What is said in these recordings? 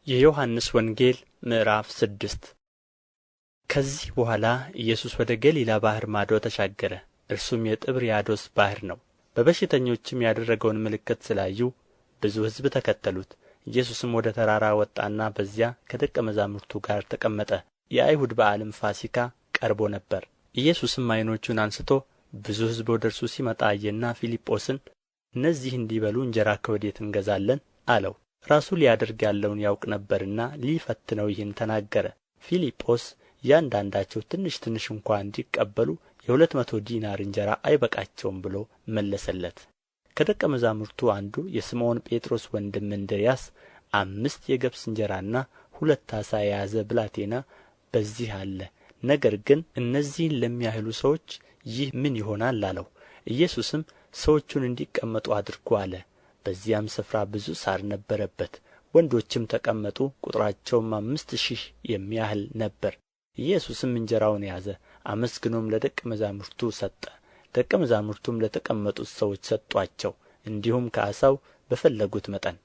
የዮሐንስ ወንጌል ምዕራፍ 6። ከዚህ በኋላ ኢየሱስ ወደ ገሊላ ባሕር ማዶ ተሻገረ፣ እርሱም የጥብርያዶስ ባሕር ነው። በበሽተኞችም ያደረገውን ምልክት ስላዩ ብዙ ሕዝብ ተከተሉት። ኢየሱስም ወደ ተራራ ወጣና በዚያ ከደቀ መዛሙርቱ ጋር ተቀመጠ። የአይሁድ በዓልም ፋሲካ ቀርቦ ነበር። ኢየሱስም ዓይኖቹን አንሥቶ ብዙ ሕዝብ ወደ እርሱ ሲመጣ አየና ፊልጶስን፣ እነዚህ እንዲበሉ እንጀራ ከወዴት እንገዛለን? አለው። ራሱ ሊያደርግ ያለውን ያውቅ ነበርና ሊፈትነው ይህን ተናገረ። ፊልጶስ እያንዳንዳቸው ትንሽ ትንሽ እንኳ እንዲቀበሉ የ200 ዲናር እንጀራ አይበቃቸውም ብሎ መለሰለት። ከደቀ መዛሙርቱ አንዱ የስምዖን ጴጥሮስ ወንድም እንድርያስ 5 የገብስ እንጀራና 2 ዓሣ የያዘ ብላቴና በዚህ አለ፣ ነገር ግን እነዚህን ለሚያህሉ ሰዎች ይህ ምን ይሆናል? አለው። ኢየሱስም ሰዎቹን እንዲቀመጡ አድርጉ አለ። በዚያም ስፍራ ብዙ ሣር ነበረበት። ወንዶችም ተቀመጡ፣ ቍጥራቸውም 5000 የሚያህል ነበር። ኢየሱስም እንጀራውን ያዘ፣ አመስግኖም ለደቀ መዛሙርቱ ሰጠ። ደቀ መዛሙርቱም ለተቀመጡት ሰዎች ሰጡአቸው፣ እንዲሁም ከዓሣው በፈለጉት መጠን።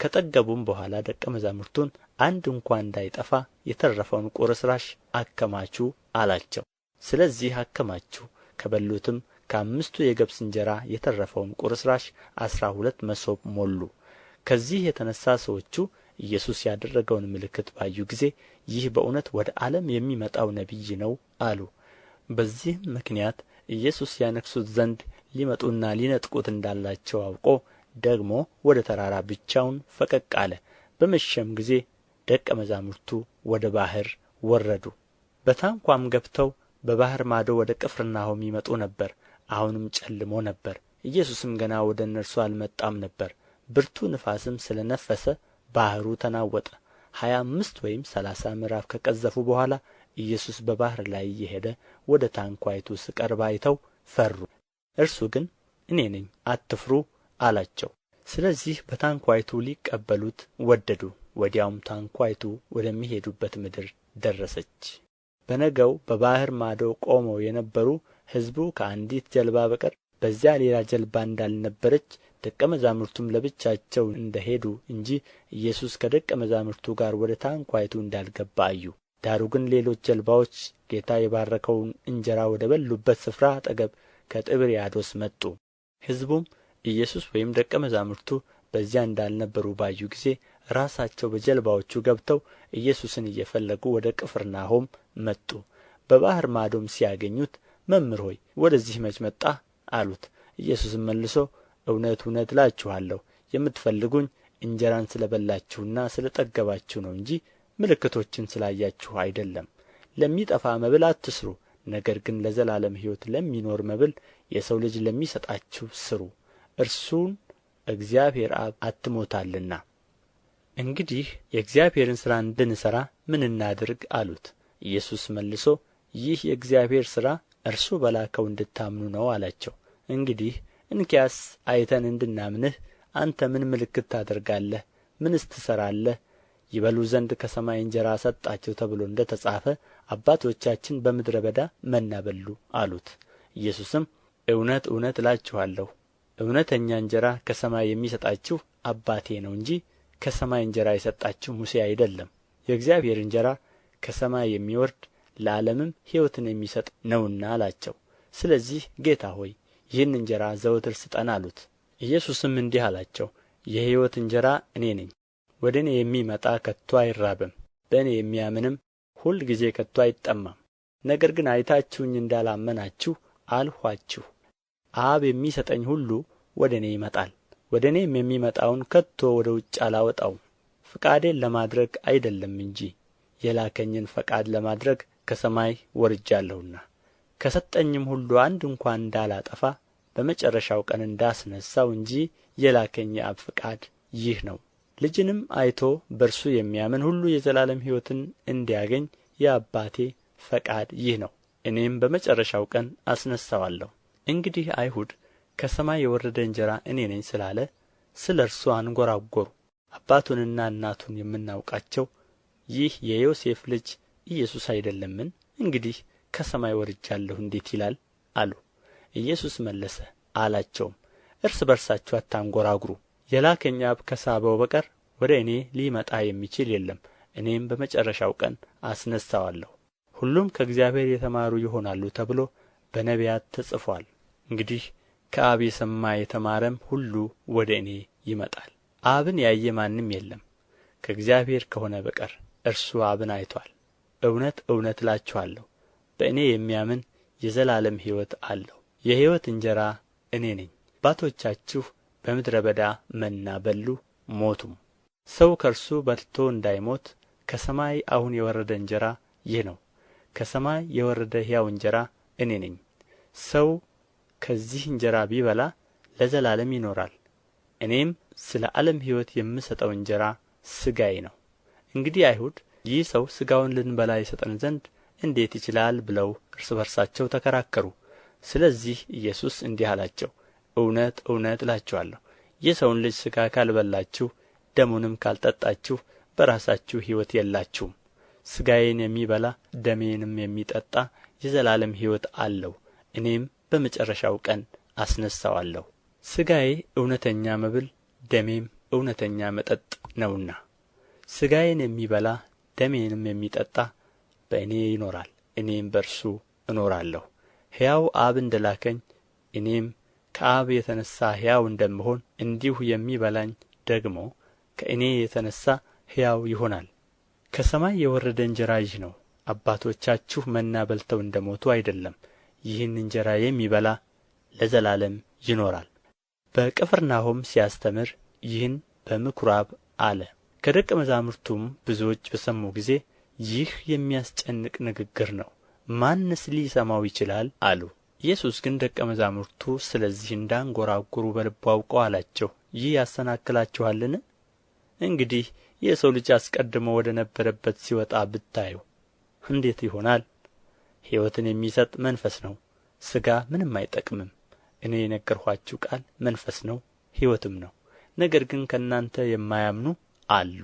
ከጠገቡም በኋላ ደቀ መዛሙርቱን አንድ እንኳ እንዳይጠፋ የተረፈውን ቁርስራሽ አከማቹ አላቸው። ስለዚህ አከማቹ። ከበሉትም ከ5ቱ የገብስ እንጀራ የተረፈውን ቁርስራሽ 12 መሶብ ሞሉ። ከዚህ የተነሣ ሰዎቹ ኢየሱስ ያደረገውን ምልክት ባዩ ጊዜ ይህ በእውነት ወደ ዓለም የሚመጣው ነቢይ ነው አሉ። በዚህም ምክንያት ኢየሱስ ያነግሡት ዘንድ ሊመጡና ሊነጥቁት እንዳላቸው አውቆ ደግሞ ወደ ተራራ ብቻውን ፈቀቅ አለ። በመሸም ጊዜ ደቀ መዛሙርቱ ወደ ባሕር ወረዱ። በታንኳም ገብተው በባሕር ማዶ ወደ ቅፍርናሆም ይመጡ ነበር። አሁንም ጨልሞ ነበር፣ ኢየሱስም ገና ወደ እነርሱ አልመጣም ነበር። ብርቱ ነፋስም ስለ ነፈሰ ባሕሩ ተናወጠ። 25 ወይም 30 ምዕራፍ ከቀዘፉ በኋላ ኢየሱስ በባሕር ላይ እየሄደ ወደ ታንኳይቱ ሲቀርብ አይተው ፈሩ። እርሱ ግን እኔ ነኝ፣ አትፍሩ አላቸው። ስለዚህ በታንኳይቱ ሊቀበሉት ወደዱ። ወዲያውም ታንኳይቱ ወደሚሄዱበት ምድር ደረሰች። በነገው በባሕር ማዶ ቆመው የነበሩ ሕዝቡ ከአንዲት ጀልባ በቀር በዚያ ሌላ ጀልባ እንዳልነበረች፣ ደቀ መዛሙርቱም ለብቻቸው እንደ ሄዱ እንጂ ኢየሱስ ከደቀ መዛሙርቱ ጋር ወደ ታንኳይቱ እንዳልገባ አዩ። ዳሩ ግን ሌሎች ጀልባዎች ጌታ የባረከውን እንጀራ ወደ በሉበት ስፍራ አጠገብ ከጥብርያዶስ መጡ። ሕዝቡም ኢየሱስ ወይም ደቀ መዛሙርቱ በዚያ እንዳልነበሩ ባዩ ጊዜ ራሳቸው በጀልባዎቹ ገብተው ኢየሱስን እየፈለጉ ወደ ቅፍርናሆም መጡ። በባሕር ማዶም ሲያገኙት መምህር ሆይ፣ ወደዚህ መች መጣህ? አሉት። ኢየሱስም መልሶ እውነት እውነት እላችኋለሁ፣ የምትፈልጉኝ እንጀራን ስለ በላችሁና ስለ ጠገባችሁ ነው እንጂ ምልክቶችን ስላያችሁ አይደለም። ለሚጠፋ መብል አትሥሩ፣ ነገር ግን ለዘላለም ሕይወት ለሚኖር መብል የሰው ልጅ ለሚሰጣችሁ ሥሩ፣ እርሱን እግዚአብሔር አብ አትሞታልና። እንግዲህ የእግዚአብሔርን ሥራ እንድንሠራ ምን እናድርግ? አሉት። ኢየሱስ መልሶ ይህ የእግዚአብሔር ሥራ እርሱ በላከው እንድታምኑ ነው አላቸው። እንግዲህ እንኪያስ አይተን እንድናምንህ አንተ ምን ምልክት ታደርጋለህ? ምንስ ትሠራለህ? ይበሉ ዘንድ ከሰማይ እንጀራ ሰጣቸው ተብሎ እንደ ተጻፈ አባቶቻችን በምድረ በዳ መና በሉ አሉት። ኢየሱስም እውነት እውነት እላችኋለሁ፣ እውነተኛ እንጀራ ከሰማይ የሚሰጣችሁ አባቴ ነው እንጂ ከሰማይ እንጀራ የሰጣችሁ ሙሴ አይደለም። የእግዚአብሔር እንጀራ ከሰማይ የሚወርድ ለዓለምም ሕይወትን የሚሰጥ ነውና አላቸው። ስለዚህ ጌታ ሆይ፣ ይህን እንጀራ ዘወትር ስጠን አሉት። ኢየሱስም እንዲህ አላቸው፣ የሕይወት እንጀራ እኔ ነኝ። ወደ እኔ የሚመጣ ከቶ አይራብም፣ በእኔ የሚያምንም ሁልጊዜ ከቶ አይጠማም። ነገር ግን አይታችሁኝ እንዳላመናችሁ አልኋችሁ። አብ የሚሰጠኝ ሁሉ ወደ እኔ ይመጣል፣ ወደ እኔም የሚመጣውን ከቶ ወደ ውጭ አላወጣውም። ፈቃዴን ለማድረግ አይደለም እንጂ የላከኝን ፈቃድ ለማድረግ ከሰማይ ወርጃለሁና፣ ከሰጠኝም ሁሉ አንድ እንኳ እንዳላጠፋ በመጨረሻው ቀን እንዳስነሣው እንጂ የላከኝ የአብ ፈቃድ ይህ ነው። ልጅንም አይቶ በእርሱ የሚያምን ሁሉ የዘላለም ሕይወትን እንዲያገኝ የአባቴ ፈቃድ ይህ ነው፣ እኔም በመጨረሻው ቀን አስነሣዋለሁ። እንግዲህ አይሁድ ከሰማይ የወረደ እንጀራ እኔ ነኝ ስላለ ስለ እርሱ አንጐራጐሩ። አባቱንና እናቱን የምናውቃቸው ይህ የዮሴፍ ልጅ ኢየሱስ አይደለምን? እንግዲህ ከሰማይ ወርጃለሁ እንዴት ይላል? አሉ። ኢየሱስ መለሰ አላቸውም፣ እርስ በርሳችሁ አታንጐራጕሩ። የላከኝ አብ ከሳበው በቀር ወደ እኔ ሊመጣ የሚችል የለም፣ እኔም በመጨረሻው ቀን አስነሣዋለሁ። ሁሉም ከእግዚአብሔር የተማሩ ይሆናሉ ተብሎ በነቢያት ተጽፎአል። እንግዲህ ከአብ የሰማ የተማረም ሁሉ ወደ እኔ ይመጣል። አብን ያየ ማንም የለም ከእግዚአብሔር ከሆነ በቀር፣ እርሱ አብን አይቶአል። እውነት እውነት እላችኋለሁ፣ በእኔ የሚያምን የዘላለም ሕይወት አለው። የሕይወት እንጀራ እኔ ነኝ። አባቶቻችሁ በምድረ በዳ መና በሉ ሞቱም። ሰው ከእርሱ በልቶ እንዳይሞት ከሰማይ አሁን የወረደ እንጀራ ይህ ነው። ከሰማይ የወረደ ሕያው እንጀራ እኔ ነኝ። ሰው ከዚህ እንጀራ ቢበላ ለዘላለም ይኖራል። እኔም ስለ ዓለም ሕይወት የምሰጠው እንጀራ ሥጋዬ ነው። እንግዲህ አይሁድ ይህ ሰው ሥጋውን ልንበላ ይሰጠን ዘንድ እንዴት ይችላል ብለው እርስ በርሳቸው ተከራከሩ። ስለዚህ ኢየሱስ እንዲህ አላቸው፣ እውነት እውነት እላችኋለሁ፣ የሰውን ልጅ ሥጋ ካልበላችሁ ደሙንም ካልጠጣችሁ በራሳችሁ ሕይወት የላችሁም። ሥጋዬን የሚበላ ደሜንም የሚጠጣ የዘላለም ሕይወት አለው፣ እኔም በመጨረሻው ቀን አስነሣዋለሁ። ሥጋዬ እውነተኛ መብል ደሜም እውነተኛ መጠጥ ነውና፣ ሥጋዬን የሚበላ ደሜንም የሚጠጣ በእኔ ይኖራል፣ እኔም በእርሱ እኖራለሁ። ሕያው አብ እንደ ላከኝ እኔም ከአብ የተነሣ ሕያው እንደምሆን እንዲሁ የሚበላኝ ደግሞ ከእኔ የተነሣ ሕያው ይሆናል። ከሰማይ የወረደ እንጀራ ይህ ነው። አባቶቻችሁ መና በልተው እንደ ሞቱ አይደለም። ይህን እንጀራ የሚበላ ለዘላለም ይኖራል። በቅፍርናሆም ሲያስተምር ይህን በምኵራብ አለ። ከደቀ መዛሙርቱም ብዙዎች በሰሙ ጊዜ ይህ የሚያስጨንቅ ንግግር ነው፣ ማንስ ሊሰማው ይችላል አሉ። ኢየሱስ ግን ደቀ መዛሙርቱ ስለዚህ እንዳንጐራጐሩ በልቡ አውቆ አላቸው፣ ይህ ያሰናክላችኋልን? እንግዲህ የሰው ልጅ አስቀድሞ ወደ ነበረበት ሲወጣ ብታዩ እንዴት ይሆናል? ሕይወትን የሚሰጥ መንፈስ ነው፣ ሥጋ ምንም አይጠቅምም። እኔ የነገርኋችሁ ቃል መንፈስ ነው ሕይወትም ነው። ነገር ግን ከእናንተ የማያምኑ አሉ።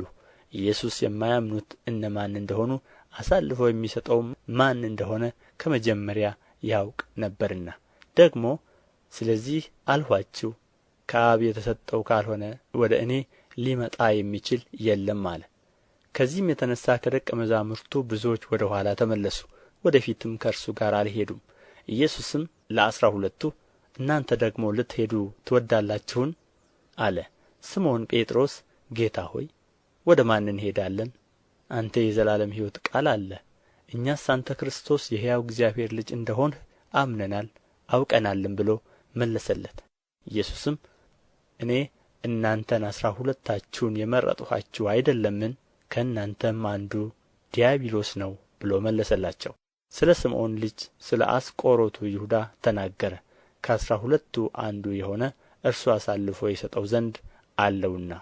ኢየሱስ የማያምኑት እነማን እንደሆኑ አሳልፎ የሚሰጠውም ማን እንደሆነ ከመጀመሪያ ያውቅ ነበርና፣ ደግሞ ስለዚህ አልኋችሁ ከአብ የተሰጠው ካልሆነ ወደ እኔ ሊመጣ የሚችል የለም አለ። ከዚህም የተነሣ ከደቀ መዛሙርቱ ብዙዎች ወደ ኋላ ተመለሱ፣ ወደ ፊትም ከእርሱ ጋር አልሄዱም። ኢየሱስም ለ12ቱ እናንተ ደግሞ ልትሄዱ ትወዳላችሁን? አለ። ስምዖን ጴጥሮስ ጌታ ሆይ፣ ወደ ማን እንሄዳለን? አንተ የዘላለም ሕይወት ቃል አለህ። እኛስ አንተ ክርስቶስ የሕያው እግዚአብሔር ልጅ እንደ ሆንህ አምነናል አውቀናልም ብሎ መለሰለት። ኢየሱስም እኔ እናንተን 12ታችሁን የመረጥኋችሁ አይደለምን? ከእናንተም አንዱ ዲያብሎስ ነው ብሎ መለሰላቸው። ስለ ስምዖን ልጅ ስለ አስቆሮቱ ይሁዳ ተናገረ። ከ12ቱ አንዱ የሆነ እርሱ አሳልፎ ይሰጠው ዘንድ አለውና።